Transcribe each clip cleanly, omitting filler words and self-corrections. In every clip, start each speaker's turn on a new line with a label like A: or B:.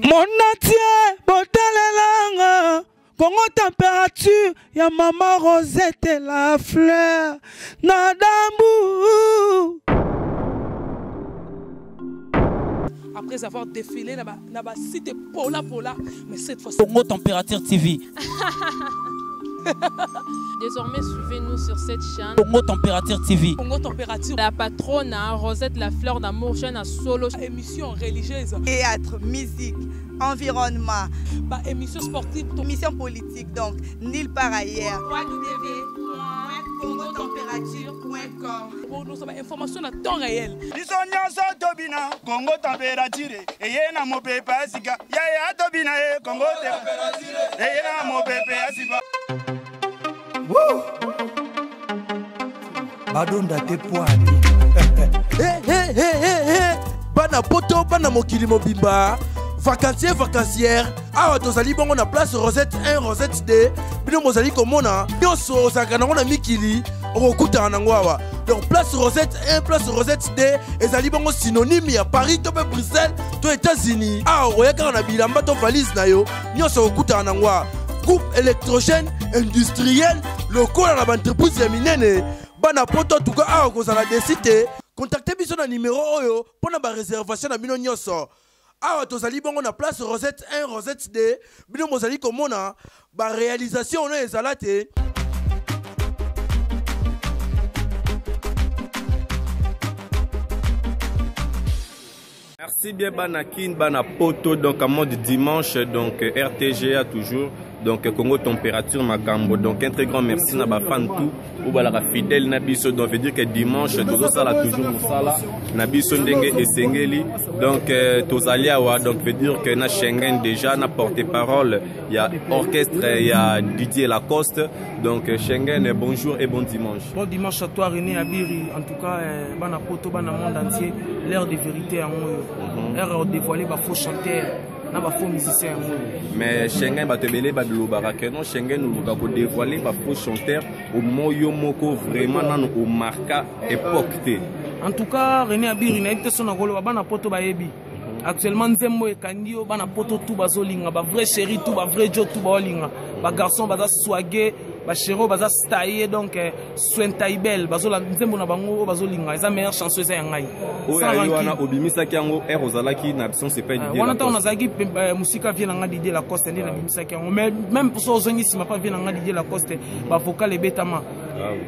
A: Monde entier botalelanga Congo température ya mama Rosette la fleur na dambu.
B: Après avoir défilé na ba, na ba cité Pola Pola, mais cette fois
C: Congo Température TV.
D: Désormais, suivez-nous sur cette chaîne.
C: Congo Température TV.
B: Congo Température.
D: La patronne, hein, Rosette La Fleur d'Amour, chaîne à solo.
B: Émission religieuse.
E: Théâtre, musique, environnement.
B: Bah, émission sportive.
E: Émission politique, donc, nulle part ailleurs. www.congotemperature.com
B: Pour nous, sommes information à temps réel.
F: Biso nyonso tobina Congo température eye na mopepe ya sika yaya tobina ye Congo température eye na mopepe ya sika.
A: Woo! Badonda te poani.
G: Hey, hey, hey, hey, hey. Bana poto, bana mokili mobimba. Vacancier, vacancière. Awa tozali bongo na place Rosette 1, Rosette 2. Bino bozali komona nyonso ozalaka nango na mikili okokutana nango awa. Donc place Rosette 1, place Rosette 2 ezali bongo synonyme ya Paris to pe Bruxelles to États-Unis. Awa okoya kaka na bilamba to valise na yo nyonso okokutana nango awa. Groupe électrogène industriel lokola na ba entreprise ya minene. Bana poto en tout cas awa kozala desi te. Contactez biso na numéro oyo pona ba réservation na bino nyonso. Awa tozali bongo na place Rosette 1, Rosette 2. Bino bozali komona ba réalisation oyo ezala te.
H: Merci bien bana Kin, bana Poto, donc à mode dimanche, donc RTGA toujours, donc Congo température makambo, donc un très grand merci na ba fan tout, ou balaka fidèle na biso, donc veut dire que dimanche tozosala toujours mosala na biso ndenge esengeli, donc tozali awa, donc veut dire que na Schengen déjà na porte-parole, il y a orchestre, il y a Didier Lacoste, donc Schengen, bonjour et bon dimanche.
I: Bon dimanche à toi René Abiri, en tout cas bana Poto, bana monde entier, l'heure de vérité en oyo. Heure de dévoiler ba faux chanteurs, na ba faux musiciens en oyo.
H: Mais Schengen ba tebele ba lobaka que non Schengen nous va ko dévoiler ba faux chanteurs au moyo moko vraiment nanu au marka époque te.
I: En tout cas René Abiri na ete sona koloba bana Poto ba yebi. Actuellement nzembo ekangi yo bana Poto tout bazolinga ba vrai chéri tout ba vrai jo tout baolinga ba garçon baza swagué ba chéro baza staillé donc soin taibel bazola nzembo na bango bazolinga eza meilleure chanson eza ya ngai.
H: Oyo
I: Sans
H: ayi
I: rancune.
H: wana obimisaki yango er ozalaki na absence epai Didier
I: Wana ntango
H: Lacoste.
I: nazalaki mosika vie na nga Didier Lacoste nde nabimisaki yango mais même pour ça ozongi nsima pa vie na nga Didier Lacoste ba vocal ebetama.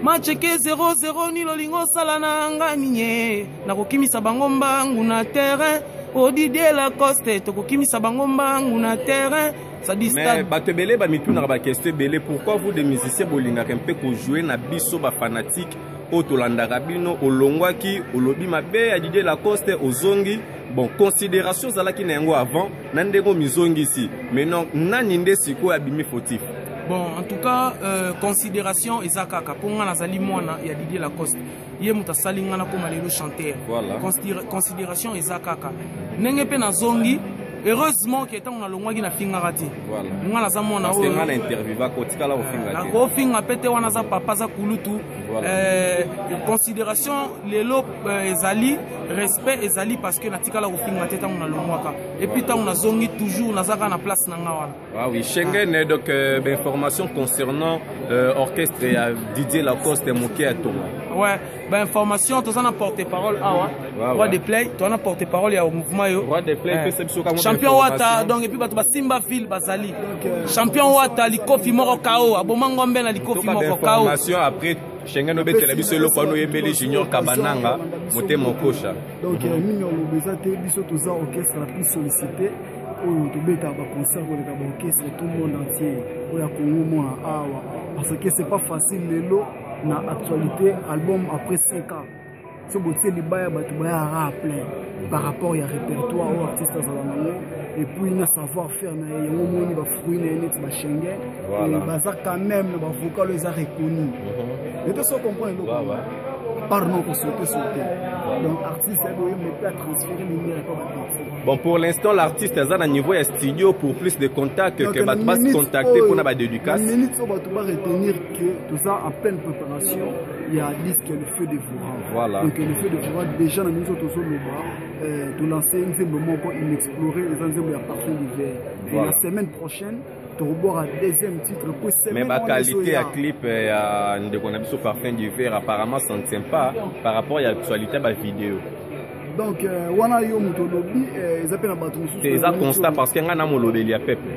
I: Macheke 0-0 ni lolingo osala na nga ninye nakokimisa bango mbangu na terrain o Didier Lacoste tokokimisa bango mbangu na terrain. Ça dit
H: Mais
I: stade.
H: bato ebele ba mitunaka ba question ebele, pourquoi vous des musiciens bolingaka mpe ko jouer na biso ba fanatique oyo tolandaka bino olongwaki olobi mabe ya Didier Lacoste ozongi bon considération ezalaki na yango avant na ndenge mizongisi mais non nani nde sikoyo abimi fautif.
I: Bon en tout cas considération eza kaka po nga nazali mwana ya Didier Lacoste ye moto asali nga nakoma lelo chanteur.
H: Voilà.
I: Considération eza kaka ndenge mpe nazongi heureusement que ntango nalongwaki nafingaka te.
H: Voilà.
I: Nga naza mwana
H: Parce que
I: oyo.
H: nga na interview akotikala kofinga te.
I: Nakofinga pe te wana aza papa aza kulutu.
H: Voilà.
I: Considération lelo ezali respect ezali parce que natikala kofinga te ntango nalongwaka. Et puis ntango nazongi toujours nazaka na place na nga wana.
H: Ah oui, Schengen, donc information concernant orchestre ya Didier Lacoste Moké à Tonga.
I: Ouais, ben information, toza na porte-parole awa.
H: Ouais,
I: Roi
H: ouais.
I: de Play, toza na porte-parole ya mouvement yo.
H: Roi de Play, pesa biso kaka mwa
I: Champion Wata,
H: information.
I: donc et puis bato ba Simba Ville bazali. Champion Wata likofi moko KO, aboma ngombe na likofi
H: Toka
I: moko KO.
H: information après Schengen obetela biso eloko wana oyembeli Junior Kabananga, motema okosha.
J: Donc, mingi oloba eza te, biso toza orchestre la plus sollicité oyo tobetaka ba concert koleka ba orchestre tout le monde entier oyo ya Congo mona awa parce que c'est pas facile lelo na actualité album après 5 ans so botie libaya bato baya ra plein par rapport ya répertoire oyo artiste azala nango et puis na savoir faire na ye yango moni ba fruit na ye neti ba Schengen.
H: Voilà.
J: Et baza quand même na ba vocal oyo eza reconnu. Mais to so comprendre eloko Par non ko sauter, sauter. Donc artiste ayebi oyo, mais peut transférer lumière et pas ba petit.
H: Bon, pour l'instant, l'artiste est à niveau ya studio pour plus de contacts
J: Donc,
H: que
J: na
H: bato ba se
J: minute
H: contacter
J: oyo,
H: pour na ba dédicace.
J: Na minute oyo bato ba retenir que tout ça en pleine préparation. ya disque Le Feu Dévorant.
H: Voilà.
J: Donc Le Feu Dévorant, déjà na biso tozoloba, tolance nzembo moko inexploré, eza nzembo ya Parfum d'hiver.
H: Voilà.
J: Et la semaine prochaine tokobwaka deuxième titre po
H: Mais ba qualité ya clip ya ndeko na biso Parfum d'hiver, apparemment ça ne tient pas par rapport ya actualité ba vidéo.
J: Donc wana yo moto olobi, eza mpe na bato mosusu.
H: Eza constat parce que nga na molobeli ya peuple.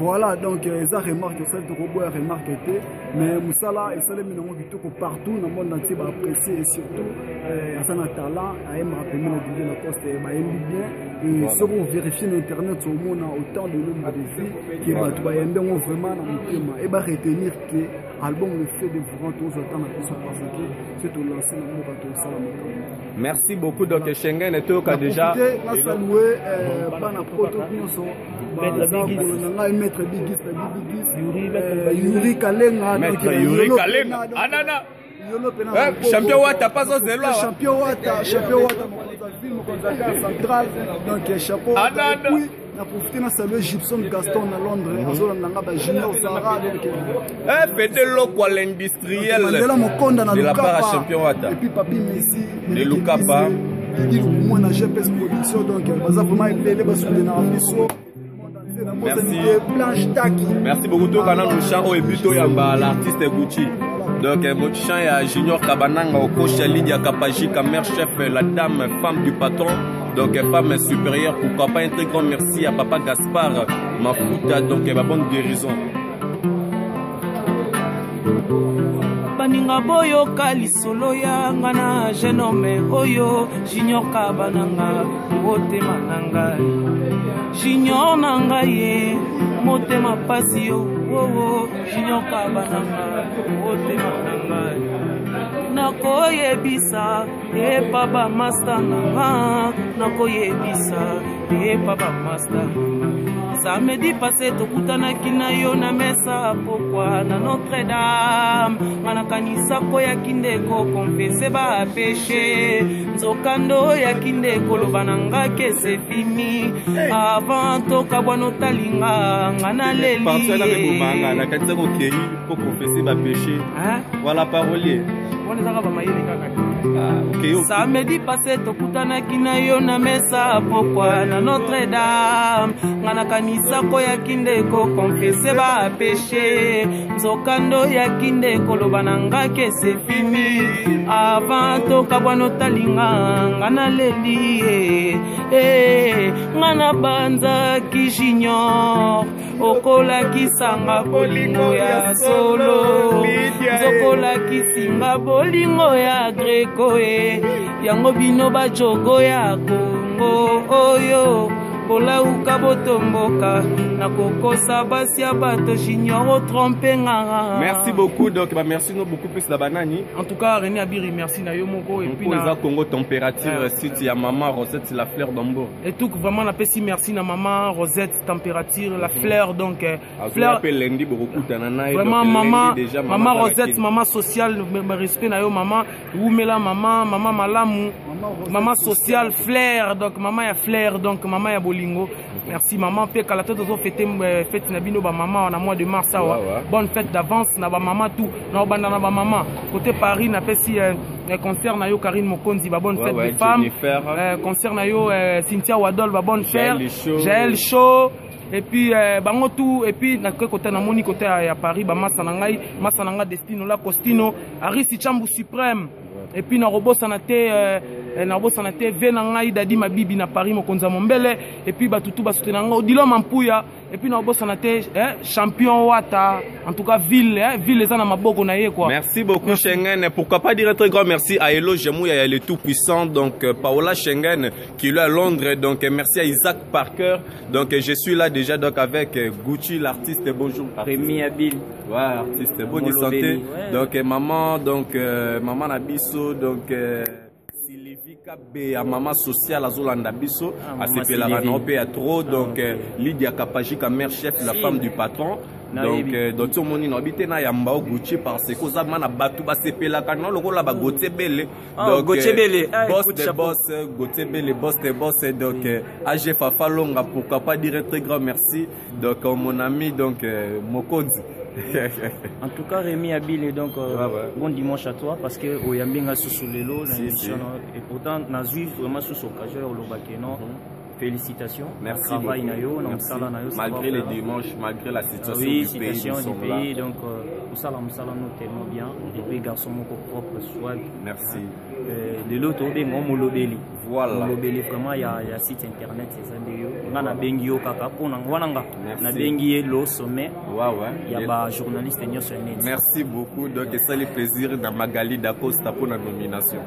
J: Voilà, donc eza remarque osali, tokoboya remarque te, mais mosala esalemi nango kitoko partout na monde entier, baapprécie et surtout aza na talent, ayembaka pembe na Didier Lacoste, bayembi bien et
H: Voilà.
J: soki ovérifie na internet omona autant de nombre de vues ke bato bayembi yango vraiment na motema e baretenir ke album Le Feu Dévorant tozwa temps na biso parce que soki tolance na mboka tosala makambo.
H: Merci beaucoup. Donc Schengen toyoka déjà.
J: Nasalue bana poto nyonso baza kolanda ngai, maître Bigis na Bigis, Yuri Kalenga.
H: Maître Yuri Kalenga. Anana. Champion Wata, pas ozelwa.
J: Champion Wata, champion Wata, mokonzi ya ville, mokonzi ya gare centrale, donc chapeau.
H: Anana.
J: Et puis na profite na salue Gibson Gaston na Londres, azolanda nga, ba Junior Zara, donc
H: Fede Lokwa l'industriel.
J: Mandela Mokonda na
H: De la part à
J: Lukapa.
H: Champion Wata.
J: Et puis Papi Messi
H: De Lukapa.
J: Didi Lukumwe na GPS Production, donc baza vraiment ebele basoutenaka biso.
H: Merci.
J: Blanche Taki.
H: Merci beaucoup. Toyoka nanu chant oyo ebi toyamba l'artiste Gucci. Donc chant ya Junior Kabananga, Okosha Lydia Kapajika, mère chef, la dame, femme du patron. Donc femme supérieure, pourquoi pas un très grand merci à papa Gaspard Mafuta, donc ma bonne guérison.
I: Baninga boyoka lisolo ya nga na jeune homme oyo Junior Kaba na nga, motema na ngai, Junior na ngai ye motema pasi yo wowo, Junior Kaba na nga, motema na ngai, nakoyebisa epa bamasta na nga, nakoyebisa epa bamasta. Samedi passé tokutanaki na yo na mesa pokwa na Notre-Dame, nga nakanisa koyaki nde kokonfese bapeshe, nzokando oyaki nde koloba na nga ke c'est fini avant tokabwana otalinga nga naleli.
H: Parti wana mpe bobanga nakanisa kokei mpo confesser bapéché. Voilà, parolier.
I: Wana ezaka bamayele kaka.
H: Ah, okay, ok.
I: Samedi passé tokutanaki na yo na mesa pokwa na Notre-Dame, nga nakanisa koyaki nde kokonfese bapeshe, nzokando oyaki nde koloba na nga ke c'est fini avant tokabwana otalinga nga naleli ye. Eh, nga nabanzaki Junior okolakisanga bolingo ya solo, nzokolakisinga bolingo ya greko e yango bino bajogo ya Kongo oyo bolauka botomboka nakokosa basi ya bato, Junior otrompe nga.
H: Merci beaucoup. Donc bah, merci no beaucoup plus la banani.
I: En tout cas René Abiri, merci na yo moko et puis
H: na
I: na
H: Congo Température, site ya maman Rosette la fleur d'Hambourg.
I: Et tout vraiment napesi merci na maman Rosette Température la fleur, donc
H: fleur pe lundi bokokutana na ye.
I: Vraiment
H: donc,
I: maman
H: lundi déjà,
I: maman
H: aza na
I: Rosette
H: Kenya.
I: Maman sociale, respect na yo maman, wumela maman, maman malamu, maman sociale fleur, donc maman ya fleur, donc maman ya bolingo, merci maman. Mpe kala te tozofete fête na bino bamama na mois de mars awa. Bonne fête d'avance na bamama tout na obanda na bamama côté Paris, napesi concert na yo Karine Mokonzi ba bonne fête de femme.
H: Jennifer.
I: Concert na yo Cynthia Wadol ba bonne fête.
H: Jaël Show.
I: Jaël Show et puis bango tout et puis nakoki kota namoni kota ya Paris bamasa na ngai, masa na nga Destino la Costino Arisi Chambu Suprême et puis nakobosana te nakobosana te ve na ngai Dadi Mabibi na Paris, mokonzi ya mombele, et puis batutu basute na ngai Odilo Mampuya et puis nakobosana te champion Wata, en tout cas ville ville eza na maboko na ye quoi.
H: Merci beaucoup Schengen. Pourquoi pas dire un très grand merci à Elo Gemouya, le tout puissant, donc Paola Schengen qui est à Londres. Donc merci à Isaac Parker. Donc je suis là déjà donc avec Gucci l'artiste. Bonjour.
C: Rémi Abil.
H: Ouais, artiste. Bonne
C: Molo
H: santé.
C: Beni, ouais.
H: Donc maman, donc maman Nabiso, donc Sylvie Kabe ya mama sociale azolanda biso,
C: Ah, maman
H: asepelaka
C: Sylvie.
H: na yo mpe ya trop, donc Lydia Kapajika, mère chef, la
C: Si.
H: femme du patron.
C: Nayebi.
H: Donc donc ti omoni nayebi te nayamba o Gucci parce que oza ma na bato basepelaka na lokola ba Gauthier Bele.
C: Oh, Gauthier Bele. Ah,
H: boss
C: coup de
H: de
C: chapeau.
H: boss, Gauthier Bele, boss de boss, donc AG Fafa Longa, pourquoi pas dire un très grand merci donc mon ami, donc Mokonzi.
C: En tout cas, Rémi Abile, donc euh, ouais, ouais. bon dimanche à toi parce que oyambi nga susu lelo na émission et pourtant nazui vraiment sous occasion ya olobaki non. Mm -hmm. Félicitations.
H: Merci.
C: Travail na yo, na mosala na yo.
H: Malgré les dimanches, malgré la situation
C: oui,
H: du
C: situation
H: pays,
C: du pays, donc mosala mosala no tellement bien. Et puis garçon moko propre, swag.
H: Merci.
C: Lelo tobenga molobeli.
H: Voilà.
C: Molobeli vraiment ya ya site internet eza nde yo. Nga nabengi yo kaka mpona wana nga nabengi ye lo sommet
H: ouais, ouais.
C: ya ba journaliste nyonso ya net.
H: Merci beaucoup. Donc esali plaisir na Magali Dacosta mpona nomination.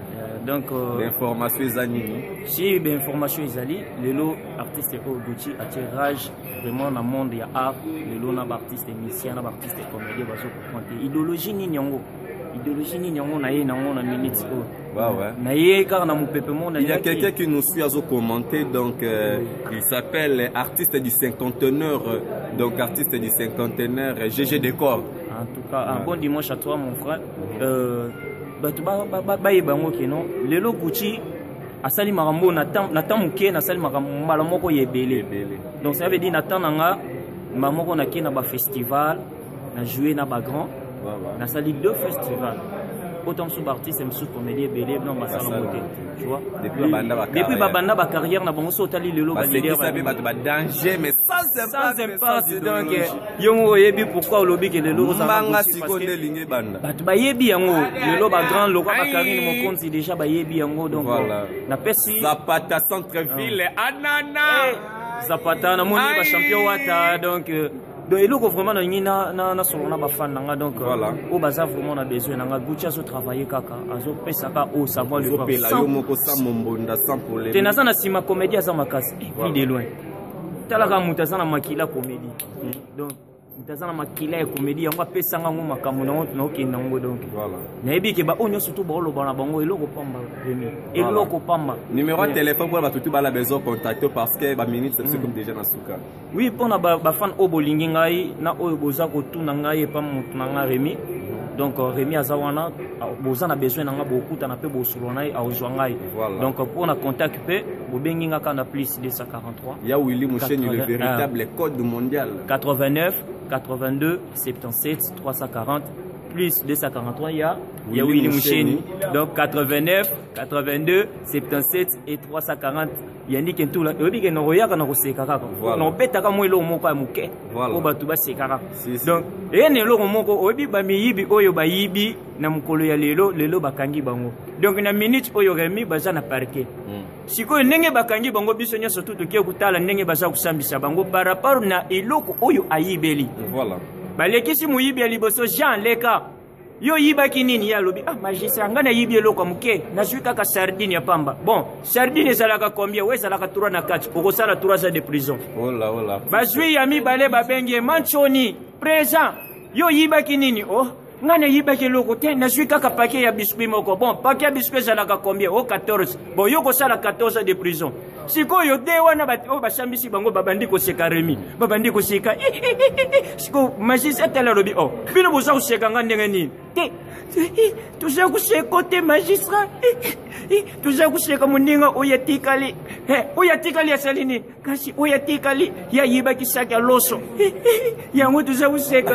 C: Donc
H: l'information eza nini?
C: Si bainformation ezali lelo artiste oyo Gucci atie rage vraiment na monde ya art lelo na baartiste musicien na baartiste comédien bazokomprendre te idéologie nini yango idéologie nini yango na ye nango na minute oyo.
H: Ouais, ouais.
C: Na ye kaka na mopepe mo.
H: Il y a quelqu'un qui nous suit azo commenter donc euh, oui. Il s'appelle artiste du cinquantenaire, donc artiste du cinquantenaire GG Décor.
C: En tout cas, un bon dimanche à toi mon frère. Bato bayeba yango ke non lelo Gucci asali makambo na temps moke, nasali makambo mbala moko ya ebele. Donc ça veut dire na temps na nga mbala moko nake na bafestival, na joué na bagrand, nasali deux festivals autant mosusu baartiste mosusu comédie ebele non basala ngo te, tu vois.
H: Depuis
C: babanda bacarrière na bango so otali lelo
H: bato badanger mais
C: sans impasse. Donc yo moko oyebi pourquoi olobi ke lelo
H: mbanga sikoyo nde elingi ebanda.
C: Bato bayebi yango lelo, bagrand lokwa bakarine mokonzi déjà bayebi yango. Donc napesi
H: Zapata centre ville anana
C: Zapata namoni bachampion wata. Donc eloko vraiment nalingi nasolola na bafan na nga donc oyo baza vraiment na besoin na nga, Gucci azotravaille kaka, azopesaka oyo savoir.
H: Ozopela yo moko sans mombonda, sans problème.
C: Te, naza na nsima. Comédie aza makasi plus de loin. Talaka moto aza na makila comédie, donc moto aza na makila ya comédie yango apesanga yango makambo nango naokende yango. Donc nayebi ke baoyo nyonso to baoloba na bango eloko pamba, Remi, eloko pamba.
H: Numéro ya téléphone mpona bato tu bala besoin contacter parce que baminute c'est comme déjà na suka.
C: Oui, mpona bafan oyo bolingi ngai na oyo boza kotuna ngai epa moto na ngai Remi. Donc Remi aza wana, boza na besoin na ngai, bokutana mpe bosolola na ye, akozwa ngai. Donc mpona contact mpe bobengi nga kaka na plus 243
H: Ya Willy Moucheni, le véritable code mondial.
C: 89 82 77 340, plus 243 ya Willy Moucheni, donc 89 82 77 et 340. Yannick Ntula, oyebi ke nakoyaka na koseka kaka, nakobetaka mwa eloko moko ya moke oyo bato baseka kaka. Donc eye na eloko moko oyebi, bamiyibi oyo bayibi na mokolo ya lelo, lelo bakangi bango. Donc na minute oyo Remi baza na parquet. Sikoyo ndenge bakangi bango, biso nyonso tu tokie kotala ndenge baza kosambisa bango par rapport na eloko oyo ayibeli. Balekisi moyibi ya liboso, Jean Leka, yo oyibaki nini? Ye alobi: "Ah magistrat, ngai nayibi eloko ya moke, nazwi kaka sardine ya pamba." "Bon, sardine ezalaka combien?" "We ezalaka 3 na kati." "Okosala 3 ans de prison."
H: Ola, ola.
C: Bazwi ya mibale, babengi ye Manchoni, présent, yo oyibaki nini? "Oh, ngai nayibaki eloko te, nazwi kaka paquet ya biscuit moko." "Bon, paquet ya biscuit ezalaka combien?" "O 14." "Bon, yo kosala 14 ans de prison." Sikoyo de wana oyo basambisi bango babandi koseka, Remi, babandi koseka. Sikoyo magistrat tala alobi: "O bino boza koseka nga ndenge nini?" "Te, toza koseka te magistrat, toza koseka moninga oyo atikali." "Oyo atikali asali nini?" "Kasi oyo atikali ye ayibaki saki ya loso, yango toza koseka."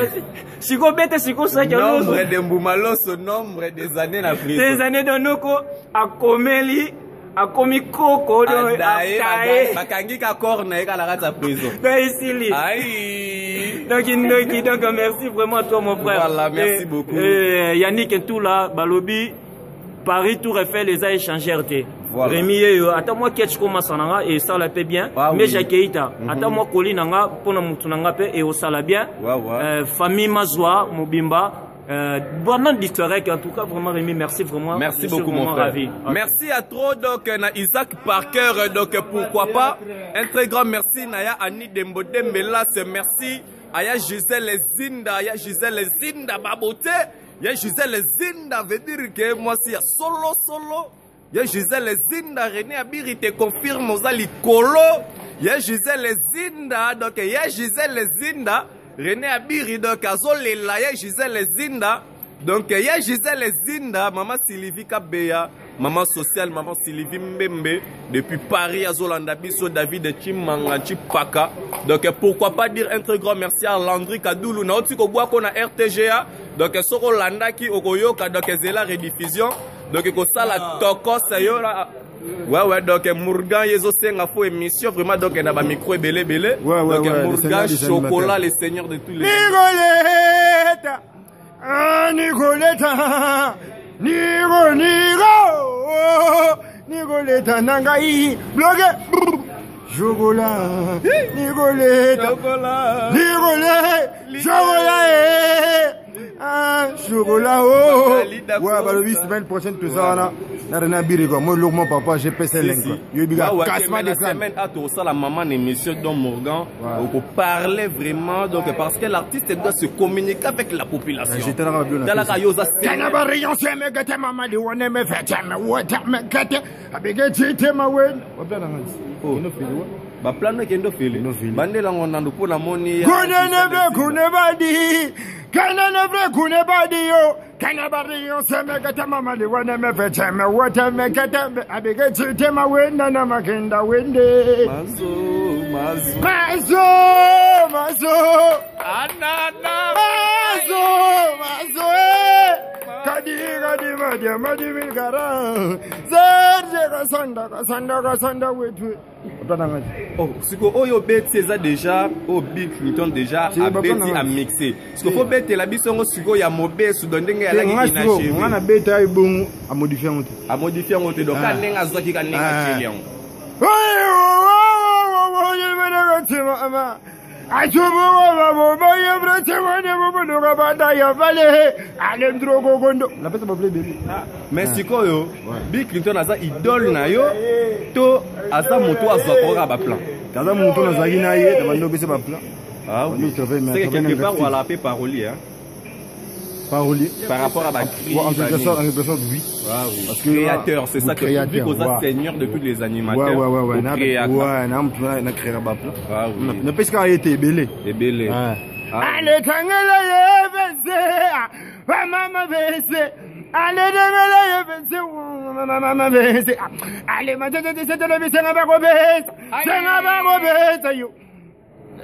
C: Sikoyo beta sikoyo saki ya loso.
H: Nombre de mbuma loso, nombre des années na prison.
C: Des années donoko akomeli, akomi koko.
H: Bakangi ka corps na ye kaka na kati ya prison.
C: Donc esili donc ndoki. Donc merci vraiment à toi mon frère.
H: Voilà, merci beaucoup.
C: Yannick Ntula balobi Paris Tour Eiffel eza échangeur te. Voilà. Remi yeyo ata mwa ketch komasa na nga esala mpe bien.
H: Ah, oui.
C: Meja Keita ata mwa koli na nga mpona motu na nga mpe eosala bien. Famille Mazwa mobimba. Bon d'historique en tout cas, vraiment Rémi, merci vraiment.
H: Merci
C: Je suis
H: beaucoup mon
C: vraiment
H: frère.
C: ravi. Ok.
H: Merci à trop donc na Isaac Parker, donc pourquoi pas un très grand merci na ya Annie Dembo Dembelas, merci aya Gisèle Zinda, ya Gisèle Zinda Babote, ya Gisèle Zinda, veut dire que moi si ya solo solo ya Gisèle Zinda. René Abiri te confirme, oza likolo ya Gisèle Zinda. Donc ya Gisèle Zinda, René Abiri donc azolela ya Gisèle Zinda. Donc ya Gisèle Zinda, mama Sylvie Kabeya. Maman sociale, maman Sylvie Mbembe, depuis Paris, azolanda biso, David Chimanga, Chipaka. Donc, pourquoi pas dire un très grand merci à Landry Kadoulou, nauti kobwako na RTGA. Donc, soko landaki, okoyoka, donc, zela rediffusion. Donc, kosala tokos yo la. Ouais, donc Morgan yezo senga fo émission vraiment donc na ba micro ebele ebele.
K: Ouais,
H: donc
K: ouais, le
H: Morgan
K: seigneur des
H: Chocolat
K: animateurs.
H: le seigneur de tous les
K: Nicoletta, ah, Nicoletta, Nico, Nico, Nicoletta, Nangai, bloqué, Chocolat, Nicoletta,
H: Chocolat,
K: Nicolet, Chocolat, eh, ah, Chocolat, oh, ouais, bah, le semaine prochaine, tout ça, là, na René Abiri, quoi, moi, lourd, mon papa, j'ai PC
H: Si,
K: Link,
H: si.
K: quoi. Yo, biga,
H: Ouais, ouais,
K: cassement
H: mais
K: des
H: la
K: crânes.
H: semaine à tout ça, la maman émission Don Morgan, on parlait vraiment, donc, parce que l'artiste doit se communiquer avec la population.
K: J'étais là,
H: Dans la rayosa, c'est-
K: Tena bari yon se me gete mama di wane me fete me wote me gete abige chite ma wen. Wabla na ngati.
H: Oh. Ba plan ekende ofele. Bandela ngo nando mpo namoni ya-
K: Kune ne bre kune badi. Kene ne bre kune badi yo. Kene bari yon se me gete mama di wane me fete me wote me gete abige chite ma wen na na makinda wende.
H: Mazo, mazo.
K: Mazo, mazo.
H: Anana.
K: Mazo, mazo. eh. Kadi kadi madi madi mikara. Zerje kasanda kasanda kasanda wetu. Wabla na ngati.
H: Oh, siko oyo obeti eza déjà oyo Bill Clinton déjà
K: Si,
H: abeti
K: bapana nga.
H: amixe siko fo betela biso yango sikoyo ya mobesu do ndenge
K: Te, nga
H: alaki
K: sikoyo, nga
H: inachevé
K: na beta ye bongo amodifie yango te
H: amodifie yango te donc
K: Ah.
H: ka ndenge azwaki ka ndenge
K: Ah.
H: atieli yango
K: napesa bapla ebele
H: mais sikoyo Bill Clinton aza idole na yo to aza moto azwaka kaka baplan
K: aza moto nazalaki na ye na bandi opesa baplan
H: Ah oui. C'est que quelque part wala pe parolier hein.
K: Parolier.
H: Par rapport à ba cri,
K: Ouais, en quelque
H: ba
K: sorte, en
H: nini.
K: quelque sorte, oui.
H: Ah oui.
K: Parce que
H: créateur, c'est ça que
K: créateur,
H: vu qu'oza
K: ouais.
H: seigneur de tous les animateurs.
K: Ouais. Na-
H: créateur.
K: Ouais, na mutu na créer baplan.
H: Ah oui.
K: Napesi kaka ye te ebele.
H: Ebele.
K: Ouais.
H: Ah.
K: Alethangela yebese, bamama bese. Alethangela yebese, mama bese. Ale matete sete bese ngaba bese. Senga ba bese yo.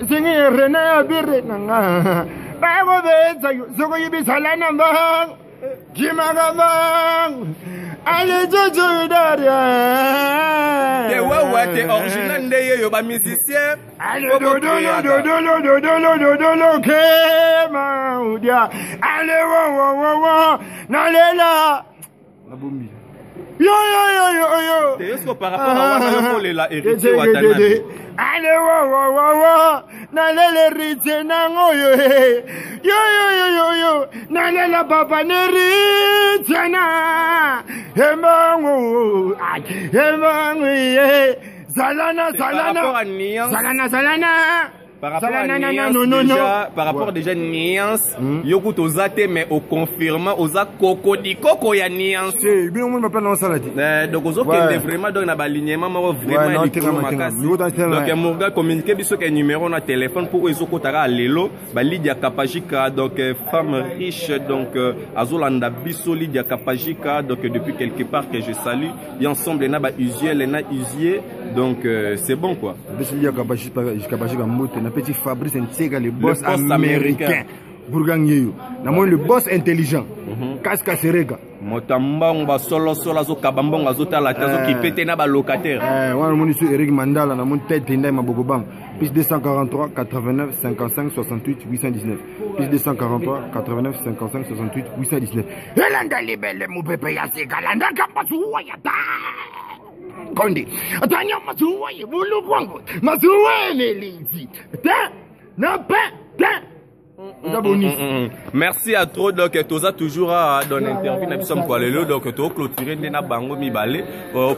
K: Singi rena abire nanga. Ba bese yo. Soko yibisala namba. Jima bang. Ale jojo daria.
H: Te wewe te original nde ye yo ba musicien.
K: Ale dodolo dodolo dodolo dodolo kema udia. Ale wo wo wo wo nalela. Nabombi. Yo yo yo yo yo.
H: Te yosko par rapport à wana yo kolela héritier Watanabe.
K: Ale wo wo wo wo nalela héritier nango yo. Yo yo yo yo yo nalela papa héritier na. Emango emango ye. Zalana
H: C'est par
K: zalana.
H: rapport à Niance.
K: Zalana zalana.
H: Par rapport à
K: Zalana,
H: Niance,
K: non, non,
H: déjà,
K: non.
H: par rapport déjà Niance, yo kutu oza te mais oconfirma oza kokodikoko ya Niance.
K: bino moni baplan na osala te.
H: Donc ozokende
K: Ouais.
H: vraiment donc na balignement moko
K: Ouais,
H: vraiment
K: non,
H: likolo
K: tengama, tengama.
H: makasi.
K: Niveau dans
H: Donc Morgan communiquer biso ke numéro na téléphone pour oyo ezokotaka lelo ba Lydia Kapajika donc femme riche donc azolanda biso Lydia Kapajika donc depuis quelque part que je salue et ensemble na ba usuel na usier donc c'est bon quoi.
K: Napesi Lydia Kapajika mbote napesi Fabrice Ntseka le boss
H: boss
K: américain
H: américain.
K: Bourgang yeyo namoni le boss intelligent Kaska Sereka
H: moto ya mbongo basolosolo azokaba mbongo azotala te azokipe te na balocataire
K: wana namoni so Eric Mandala namoni tete ndai maboko bango plus 243 89 55 68 819 plus 243 89 55 68 819 elanda libele mopepe ya sika landaka masuwa ya ta kondi tanya masuwa ye bulu kwangu masuwa elelizi te na pe te Oza bonus.
H: Merci à trop donc toza toujours à dans l'interview na biso mokolo lelo donc to clôturer nde na bango mibale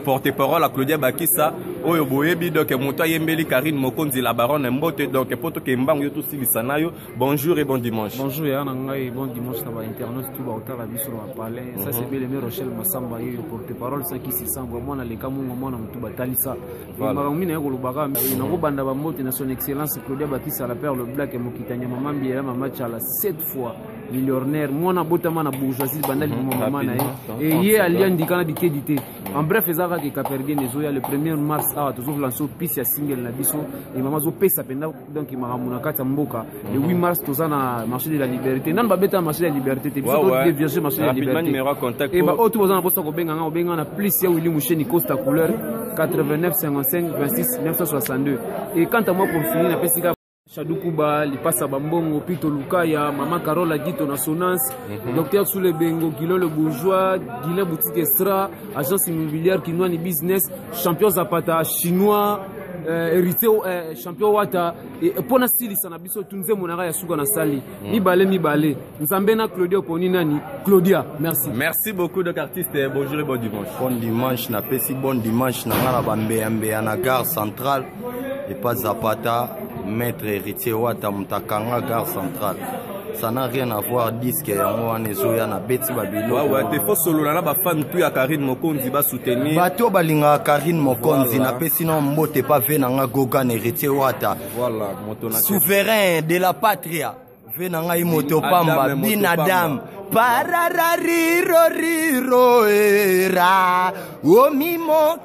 H: porte parole à Claudia Bakisa oyo boyebi donc moto ayembeli Karine Mokonzi la baronne mbote donc po toke mbango yo tosilisa na yo bonjour et bon dimanche.
L: Bonjour ya na ngai, bon dimanche na bainternaute tout baotala biso na bapalin. Ça c'est bel aimé Rochelle Masamba ye porte parole saki sisangwa mwana leka mungu mwana motu batalisa.
H: Voilà.
L: Makambo mingi naye kolobaka nakobanda bambote na son excellence Claudia Bakisa la perle black mokitanya mama Mbiela mama Tshala 7 fois millionnaire, mwana abotama na bourgeoisie banda liboma mama na ye e ye alia ndika na bikedi te. En bref, eza kaka Ekapergen ezoya le 1er mars awa, tozolanse piste ya single na biso e mama azopesa mpenza. Donc makambo na kati ya mboka, le 8 mars toza na marché de la liberté. Nanu babeta marché de la liberté te, biso todévierge marché de la liberté. E baoyo tu boza na mposa kobenga nga, obenga na plus ya Willi Musheni Costa Couleur 89 55 26 962. Et quant à moi, pour finir, napesi kaka Shadou Kuba, Lipasa Bambongo, Pito Lukaya, Mama Carola Gito na Sonance, Docteur Soule Bengo, Guilon le Bourgeois, Guilain Boutique Extra, Agence Immobilière Kinwani Business, Champion Zapata, Chinois, Héritier, Champion Wata, et mpona silisa na biso tu nzembo na ngai ya suka na sali mibale mibale, Nzambe na Claudia oponi nani Claudia. Merci.
H: Merci beaucoup, donc artiste, bonjour et bon dimanche.
M: Bon dimanche, napesi bon dimanche na nga na bambeyambeya na gare centrale epa Zapata, maître Héritier Wata, moto akanga gare centrale. Ça n'a rien à voir, disque yango wana ezoya na beti babiloko.
H: Ouais, te faut solola na bafan tu ya Karine Mokonzi, basoutenir
M: bato balingaka Karine Mokonzi. Napesi na mbote pa ve na nga Gogan Héritier Wata.
H: Voilà, moto na
M: souverain de la patria, ve na ngai moto pamba bin Adam parararirorirro era omimo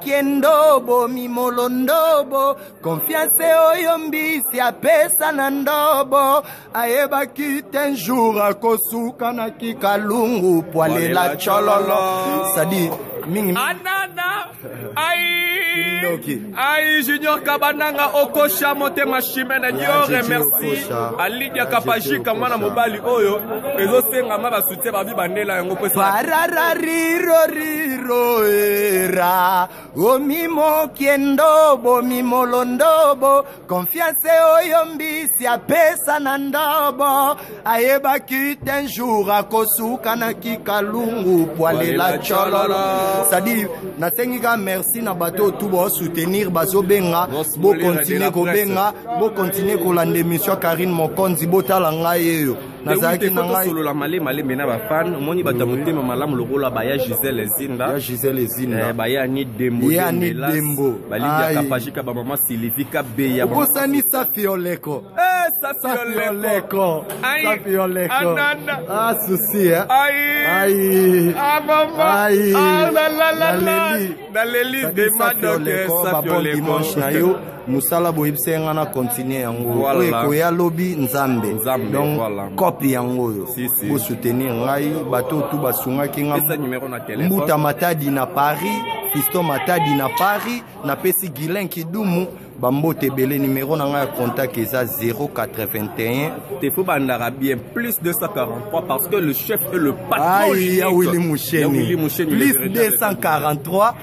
M: bomimolondobo confiance oyo mbisi apesa na ndobo, ayebaki te jour akosuka na kikalungu pwalela chololo sadi mingi.
H: Anana ai ai Junior Kabananga okosha motema Chimene Diore, merci Alidia Kapajika, mwana mobali oyo ezosengama basoutien babi bandela yango po.
M: Parararirorirro era omimokiendo bomimolondobo confiance oyo mbisi apesa na ndobo, ayebaki te jour akosuka na kikalungu pwalela chololo sadi. Nasengi ka merci na bato oyo tu baosoutenir, bazobenga, bokontinue kobenga, bokontinue kolanda émission ya Karine Mokonzi. Botala ngai eyo nazalaki na ngai.
H: Tosolola malema malembe na bafan. Omoni bato ya motema malamu lokola baya Gisele Zinda.
M: Ya Gisele Zinda.
H: Baya Ani Dembo.
M: Ye Ani Dembo.
H: Balidia Kapajika, bamama Sylvie Kabeya.
M: Obosani Safi Oleko.
H: Safi Oleko.
M: Safi Oleko.
H: Anana.
M: Ah, souci, hein.
H: Aïe.
M: Aïe.
H: Ah, maman.
M: Aïe.
H: Ah, la la la la. Naleli dema, donc Safi
M: Bon dimanche na
H: Oleko.
M: yo. Mosala boyebisa ye nga na continue yango.
H: Voilà.
M: Oyo ekoya lobi Nzambe.
H: Nzambe,
M: donc
H: voilà.
M: kope yango oyo.
H: Si, si.
M: Bosoutenir ngai, bato oyo tu basungaki nga.
H: Pesa numéro na téléphone.
M: Mbuta Matadi na Paris, Fiston Matadi na Paris, napesi Guilin Kidumu bambote ebele. Numero na ngai ya contact eza 081.
H: Te faut bandara bien plus 243 parce que le chef est le patron.
M: Aïe, ya
H: unique.
M: Willy
H: Ya
M: Musheni.
H: Willy Musheni,
M: Plus
H: le véritable.
M: 243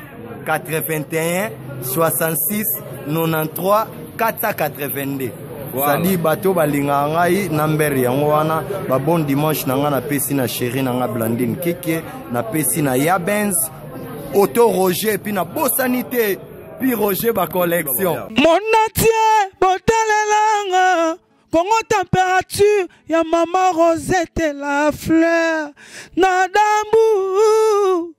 M: 81 66 93 482.
H: Voilà.
M: Sadi bato balingaka ngai na mbere yango wana. Babon dimanche na ngai napesi na chéri na ngai Blandine Keke, napesi na Yabens Auto Roger, epuis nabosani te pi Roger bacollection.
A: Monatie botalelanga Kongo température ya mama Rosette la fleur na dambu.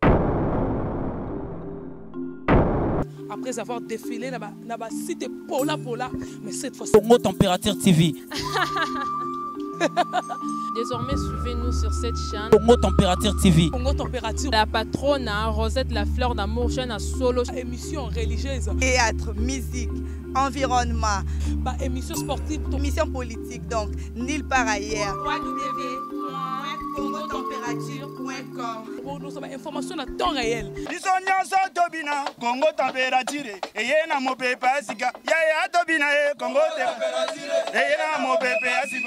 B: Après avoir défilé na ba site pola pola, mais cette fois
C: Congo Température TV.
D: Désormais, suivez-nous sur cette chaîne.
C: Congo Température TV.
B: Congo Température.
D: La patronne, hein, Rosette la fleur d'amour, chaîne à solo.
B: Émission religieuse.
E: Théâtre, musique, environnement.
B: Bah, émission sportive.
E: Émission politique, donc, nulle part ailleurs. www.congotempérature.com.
B: Pour nous, information à temps réel.
F: Biso nyonso tobina Kongo température eye na mopepe ya sika yaya tobina ye Kongo eye na mopepe ya sika.